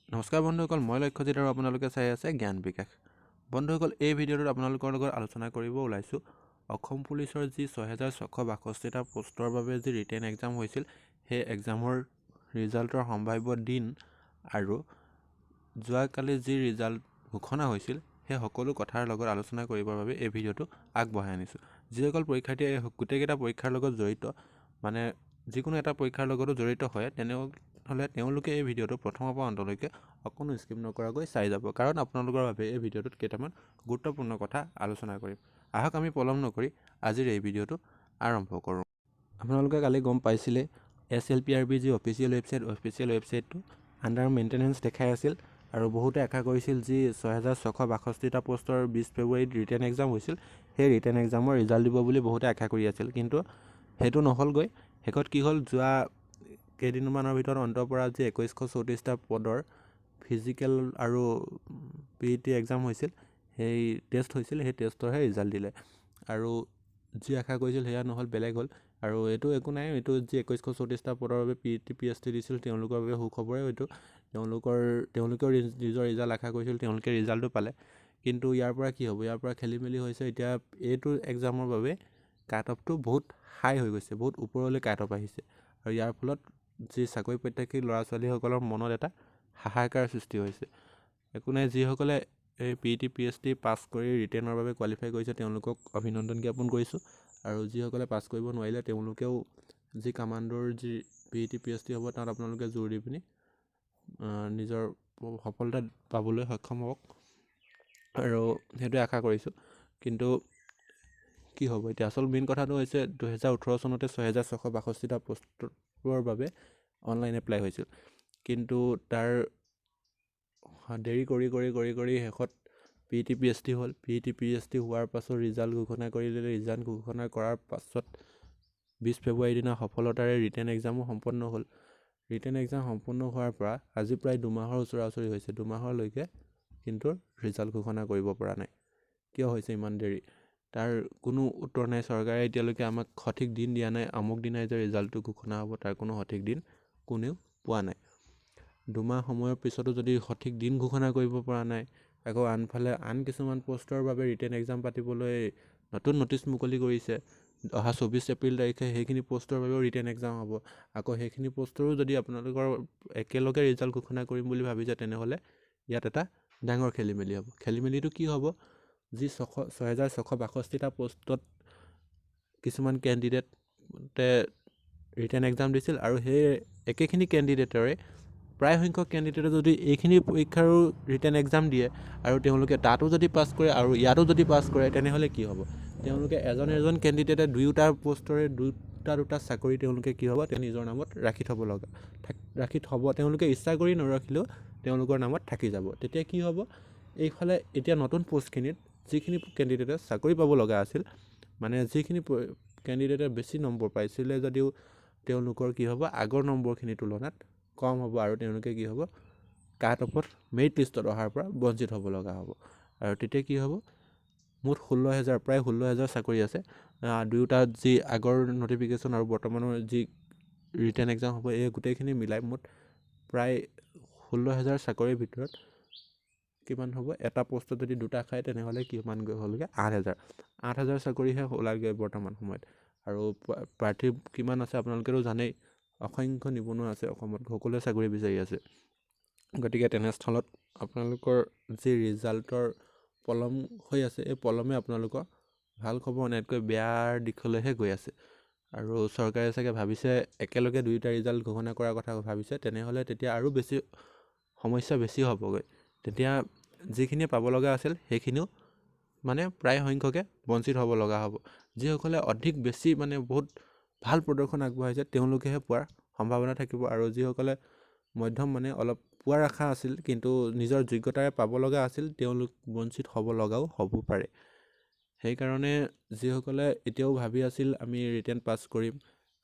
নমস্কাৰ বন্ধুসকল, মই লক্ষ্যজিত আৰু আপোনালোকে চাই আছে জ্ঞান বিকাশ। বন্ধুসকল, এই ভিডিঅ'টোত আপোনালোকৰ লগত আলোচনা কৰিব ওলাইছোঁ অসম পুলিচৰ যি 6662টা পোষ্টৰ বাবে যি ৰিটেন এক্সাম হৈছিল, সেই এক্সামৰ ৰিজাল্টৰ সম্ভাৱ্য দিন আৰু যোৱাকালি যি ৰিজাল্ট ঘোষণা হৈছিল, সেই সকলো কথাৰ লগত আলোচনা কৰিবৰ বাবে এই ভিডিঅ'টো আগবঢ়াই আনিছোঁ। যিসকল পৰীক্ষাৰ্থীয়ে এই গোটেইকেইটা পৰীক্ষাৰ লগত জড়িত, মানে যিকোনো এটা পৰীক্ষাৰ লগতো জড়িত হয়, তেনেহ'লে তেওঁলোকে এই ভিডিঅ'টো প্ৰথমৰ পৰা অন্তলৈকে অকণো স্কিপ নকৰাকৈ চাই যাব, কাৰণ আপোনালোকৰ বাবে এই ভিডিঅ'টোত কেইটামান গুৰুত্বপূৰ্ণ কথা আলোচনা কৰিম। আহক, আমি পলম নকৰি আজিৰ এই ভিডিঅ'টো আৰম্ভ কৰোঁ। আপোনালোকে কালি গম পাইছিলে, এছ এল পি আৰ বিৰ যি অফিচিয়েল ৱেবছাইট, অফিচিয়েল ৱেবছাইটটো আণ্ডাৰ মেইনটেনেঞ্চ দেখাই আছিল আৰু বহুতে আশা কৰিছিল যি 6662টা পষ্টৰ 20 ফেব্ৰুৱাৰীত ৰিটেন এক্সাম হৈছিল, সেই ৰিটেন এক্সামৰ ৰিজাল্ট দিব বুলি বহুতে আশা কৰি আছিল। কিন্তু সেইটো নহ'লগৈ। শেষত কি হ'ল? যোৱা কেইদিনমানৰ ভিতৰত অন্তৰ পৰা যি 2134টা পদৰ ফিজিকেল আৰু পিইটি এক্সাম হৈছিল, সেই টেষ্ট হৈছিল, সেই টেষ্টৰহে ৰিজাল্ট দিলে আৰু যি আশা কৰিছিল সেয়া নহ'ল, বেলেগ হ'ল। আৰু এইটো একো নাই, এইটো যি 2134টা পদৰ বাবে পিইটি, পিএছটি দিছিল, তেওঁলোকৰ বাবে সুখবৰে এইটো। তেওঁলোকেও নিজৰ ৰিজাল্ট আশা কৰিছিল, তেওঁলোকে ৰিজাল্টটো পালে। কিন্তু ইয়াৰ পৰা কি হ'ব? ইয়াৰ পৰা খেলি মেলি হৈছে। এতিয়া এইটো এক্সামৰ বাবে কাট অফটো বহুত হাই হৈ গৈছে, বহুত ওপৰলৈ কাট অফ আহিছে আৰু ইয়াৰ ফলত যি চাকৰি প্ৰত্যাশী ল'ৰা ছোৱালীসকলৰ মনত এটা হাহাকাৰ সৃষ্টি হৈছে। একো নাই, যিসকলে এই পিইটি, পিএছটি পাছ কৰি ৰিটেনৰ বাবে কোৱালিফাই কৰিছে, তেওঁলোকক অভিনন্দন জ্ঞাপন কৰিছোঁ আৰু যিসকলে পাছ কৰিব নোৱাৰিলে, তেওঁলোকেও যি কামাণ্ডোৰ যি পিইটি, পিএছটি হ'ব, তাত আপোনালোকে জোৰ দি পিনি নিজৰ সফলতা পাবলৈ সক্ষম হওক আৰু সেইটোৱে আশা কৰিছোঁ। কিন্তু কি হ'ব এতিয়া? আচল মেইন কথাটো হৈছে, 2018 চনতে 6662টা পষ্টৰ বাবে অনলাইন এপ্লাই হৈছিল, কিন্তু তাৰ দেৰি কৰি কৰি কৰি কৰি শেষত পিইটি, পিএছটি হ'ল। পিইটি, পিএছটি হোৱাৰ পাছত ৰিজাল্ট ঘোষণা কৰি দিলে। ৰিজাল্ট ঘোষণা কৰাৰ পাছত 20 ফেব্ৰুৱাৰীৰ দিনা সফলতাৰে ৰিটেন এক্সামো সম্পন্ন হ'ল। ৰিটেন এক্সাম সম্পূৰ্ণ হোৱাৰ পৰা আজি প্ৰায় দুমাহৰ ওচৰা ওচৰি হৈছে, দুমাহলৈকে কিন্তু ৰিজাল্ট ঘোষণা কৰিব পৰা নাই। কিয় হৈছে ইমান দেৰি, তাৰ কোনো উত্তৰ নাই। চৰকাৰে এতিয়ালৈকে আমাক সঠিক দিন দিয়া নাই। আমুক দিনাই যে ৰিজাল্টটো ঘোষণা হ'ব, তাৰ কোনো সঠিক দিন কোনেও পোৱা নাই। দুমাহ সময়ৰ পিছতো যদি সঠিক দিন ঘোষণা কৰিব পৰা নাই, আকৌ আনফালে আন কিছুমান পষ্টৰ বাবে ৰিটেন এক্সাম পাতিবলৈ নতুন ন'টিছ মুকলি কৰিছে। অহা 24 এপ্ৰিল তাৰিখে সেইখিনি পষ্টৰ বাবেও ৰিটেন এক্সাম হ'ব। আকৌ সেইখিনি পষ্টৰো যদি আপোনালোকৰ একেলগে ৰিজাল্ট ঘোষণা কৰিম বুলি ভাবিছে, তেনেহ'লে ইয়াত এটা ডাঙৰ খেলি মেলি হ'ব। খেলি মেলিটো কি হ'ব? যি 6662টা পষ্টত কিছুমান কেণ্ডিডেটে ৰিটেন এক্সাম দিছিল আৰু সেই একেখিনি কেণ্ডিডেটৰে প্ৰায় সংখ্যক কেণ্ডিডেটে যদি এইখিনি পৰীক্ষাৰো ৰিটেন এক্সাম দিয়ে আৰু তেওঁলোকে তাতো যদি পাছ কৰে আৰু ইয়াতো যদি পাছ কৰে, তেনেহ'লে কি হ'ব? তেওঁলোকে এজন এজন কেণ্ডিডেটে দুয়োটা পষ্টৰে দুটা দুটা চাকৰি তেওঁলোকে কি হ'ব, তেওঁ নিজৰ নামত ৰাখি থ'ব লগা থাক ৰাখি থ'ব। তেওঁলোকে ইচ্ছা কৰি নৰাখিলেও তেওঁলোকৰ নামত থাকি যাব। তেতিয়া কি হ'ব? এইফালে এতিয়া নতুন পষ্টখিনিত যিখিনি কেণ্ডিডেটে চাকৰি পাব লগা আছিল, মানে যিখিনি কেণ্ডিডেটে বেছি নম্বৰ পাইছিলে যদিও তেওঁলোকৰ কি হ'ব? আগৰ নম্বৰখিনিৰ তুলনাত কম হ'ব আৰু তেওঁলোকে কি হ'ব? কাট অফত মেৰিট লিষ্টত অহাৰ পৰা বঞ্চিত হ'ব লগা হ'ব। আৰু তেতিয়া কি হ'ব? মুঠ 16,000, প্ৰায় 16,000 চাকৰি আছে। দুয়োটা যি আগৰ নটিফিকেশ্যন আৰু বৰ্তমানৰ যি ৰিটেন এক্সাম হ'ব, এই গোটেইখিনি মিলাই মুঠ প্ৰায় 16,000 চাকৰিৰ ভিতৰত কিমান হ'ব? এটা পষ্টত যদি দুটা খায়, তেনেহ'লে কিমান গৈ হ'লগৈ? 8,000। 8,000 চাকৰিহে ওলালগৈ বৰ্তমান সময়ত। আৰু প্ৰাৰ্থী কিমান আছে আপোনালোকেতো জানেই, অসংখ্য নিবনুৱা আছে অসমত, সকলোৱে চাকৰি বিচাৰি আছে। গতিকে তেনেস্থলত আপোনালোকৰ যি ৰিজাল্টৰ পলম হৈ আছে, এই পলমে আপোনালোকৰ ভাল খবৰ অনাতকৈ বেয়াৰ দিশলৈহে গৈ আছে। আৰু চৰকাৰে চাগে ভাবিছে, একেলগে দুয়োটা ৰিজাল্ট ঘোষণা কৰাৰ কথা ভাবিছে। তেনেহ'লে তেতিয়া আৰু বেছি সমস্যা বেছি হ'বগৈ। তেতিয়া যিখিনিয়ে পাব লগা আছিল, সেইখিনিও মানে প্ৰায় সংখ্যকে বঞ্চিত হ'ব লগা হ'ব। যিসকলে অধিক বেছি, মানে বহুত ভাল প্ৰদৰ্শন আগবঢ়াইছে, তেওঁলোকেহে পোৱাৰ সম্ভাৱনা থাকিব আৰু যিসকলে মধ্যম, মানে অলপ পোৱাৰ আশা আছিল কিন্তু নিজৰ যোগ্যতাৰে পাব লগা আছিল, তেওঁলোক বঞ্চিত হ'ব লগাও হ'ব পাৰে। সেইকাৰণে যিসকলে এতিয়াও ভাবি আছিল আমি ৰিটেন পাছ কৰিম,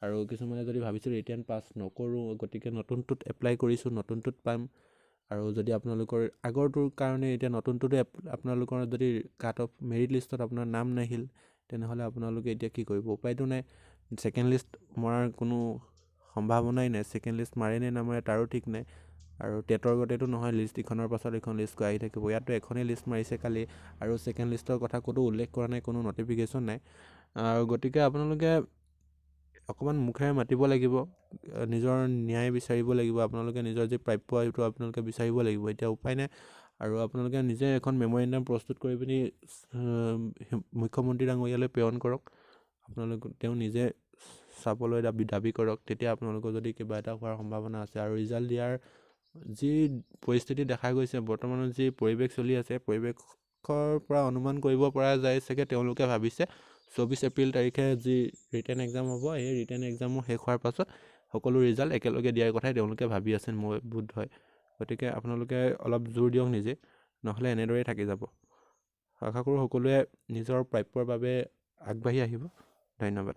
আৰু কিছুমানে যদি ভাবিছিল ৰিটেন পাছ নকৰোঁ, গতিকে নতুনটোত এপ্লাই কৰিছোঁ, নতুনটোত পাম, আৰু যদি আপোনালোকৰ আগৰটোৰ কাৰণে এতিয়া নতুনটোতো আপোনালোকৰ যদি কাট অফ মেৰিট লিষ্টত আপোনাৰ নাম নাহিল, তেনেহ'লে আপোনালোকে এতিয়া কি কৰিব? উপায়তো নাই। ছেকেণ্ড লিষ্ট মৰাৰ কোনো সম্ভাৱনাই নাই। ছেকেণ্ড লিষ্ট মাৰে নে নামাৰে তাৰো ঠিক নাই। আৰু টেটৰ গতেটো নহয়, লিষ্ট ইখনৰ পাছত এইখন লিষ্ট আহি থাকিব। ইয়াততো এখনেই লিষ্ট মাৰিছে কালি, আৰু ছেকেণ্ড লিষ্টৰ কথা ক'তো উল্লেখ কৰা নাই, কোনো নটিফিকেশ্যন নাই। গতিকে আপোনালোকে অকণমান মুখেৰে মাতিব লাগিব, নিজৰ ন্যায় বিচাৰিব লাগিব। আপোনালোকে নিজৰ যি প্ৰাপ্য সেইটো আপোনালোকে বিচাৰিব লাগিব, এতিয়া উপায় নাই। আৰু আপোনালোকে নিজে এখন মেমৰেণ্ডাম প্ৰস্তুত কৰি পিনি মুখ্যমন্ত্ৰী ডাঙৰীয়ালৈ প্ৰেৰণ কৰক, আপোনালোক তেওঁ নিজে চাবলৈ দাবী কৰক, তেতিয়া আপোনালোকৰ যদি কিবা এটা হোৱাৰ সম্ভাৱনা আছে। আৰু ৰিজাল্ট দিয়াৰ যি পৰিস্থিতি দেখা গৈছে, বৰ্তমানৰ যি পৰিৱেশ চলি আছে, পৰিৱেশৰ পৰা অনুমান কৰিব পৰা যায় চাগে তেওঁলোকে ভাবিছে 24 এপ্ৰিল তাৰিখে যি ৰিটেন এক্সাম হ'ব, সেই ৰিটেন এক্সামো শেষ হোৱাৰ পাছত সকলো ৰিজাল্ট একেলগে দিয়াৰ কথাই তেওঁলোকে ভাবি আছে মই বোধ হয়। গতিকে আপোনালোকে অলপ জোৰ দিয়ক নিজে, নহ'লে এনেদৰেই থাকি যাব। আশা কৰোঁ সকলোৱে নিজৰ প্ৰাপ্যৰ বাবে আগবাঢ়ি আহিব। ধন্যবাদ।